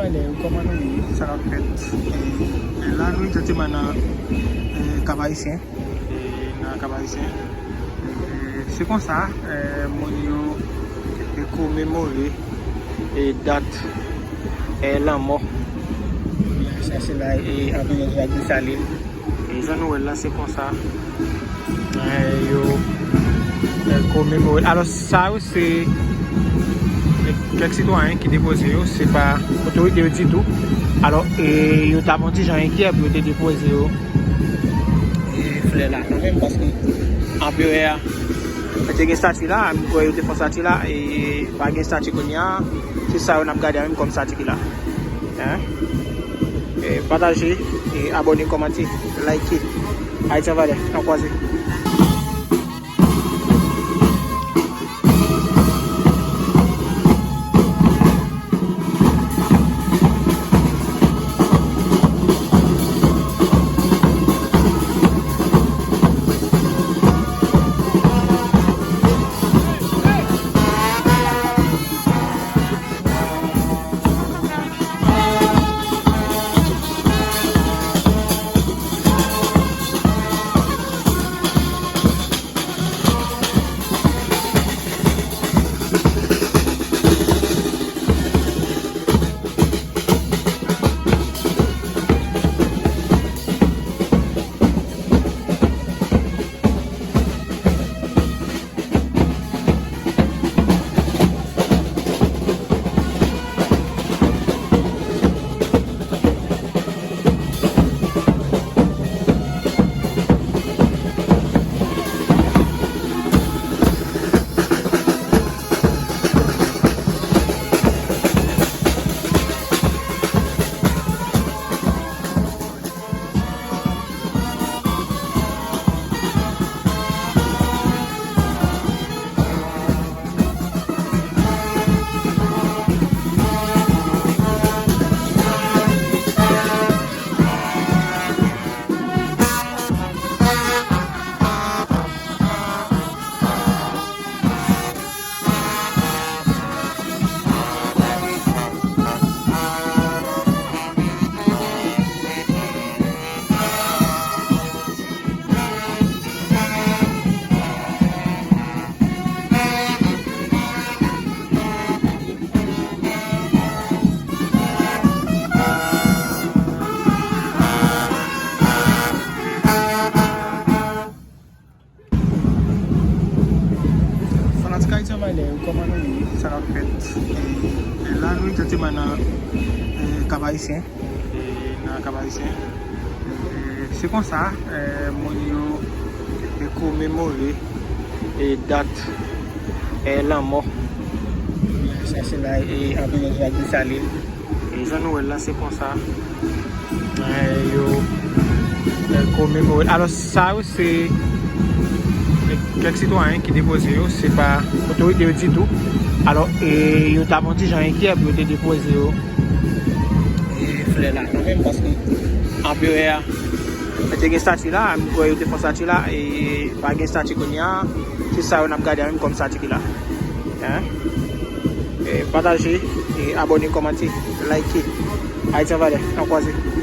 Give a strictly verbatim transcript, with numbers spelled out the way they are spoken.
Alè, kòman nou ye? Sa k ap fèt? E, la, nou egzakteman nan, e, Kap Ayisyen. E, nan Kap Ayisyen. E, se konsa, e, moun yo, e, komemore, e, dat, e, lanmò. Sa se la, e, anpil moun ak Desalin. E jan nou wè l la, se konsa, e, yo, e, komemore. Alò, sa yo se, e, kèk sitwayen ki depoze yo, se pa otorite yo ditou. Alò, e, yo t ap yon ti jan enkyè pou yo te depoze yo, e, flè la kanmenm, paske anperè a te gen estati la, m kwè yo te fè estati la, e pa gen estati kounye a, se sa yo n ap gade a menm kòm estati ki la. Hein? E, pataje, e, abòne, kòmante, like. Ayiti an valè, n ap kwaze. Fanatik Ayiti an valè, kòman nou ye? Sa k ap fèt? E, e la, nou egzakteman nan, e, Kap Ayisyen. E, nan Kap Ayisyen. E, se konsa, e, moun yo, e, komemore, e, dat, e, lanmò. Sa se la, e, anpil moun ak Desalin. E jan nou wè l la, se konsa, e, yo, e, komemore. Alò, sa yo se, e, kèk sitwayen ki depoze yo, se pa otorite yo ditou. Alò, e, yo t ap yon ti jan enkyè pou yo te depoze yo, e, flè la kanmenm, paske anperè a te gen estati la, m kwè yo te fè estati la, e pa gen estati kounye a, se sa yo n ap gade a menm kòm estati ki la. Hein? E, pataje, e, abòne, kòmante, like. Ayiti an valè, n ap kwaze.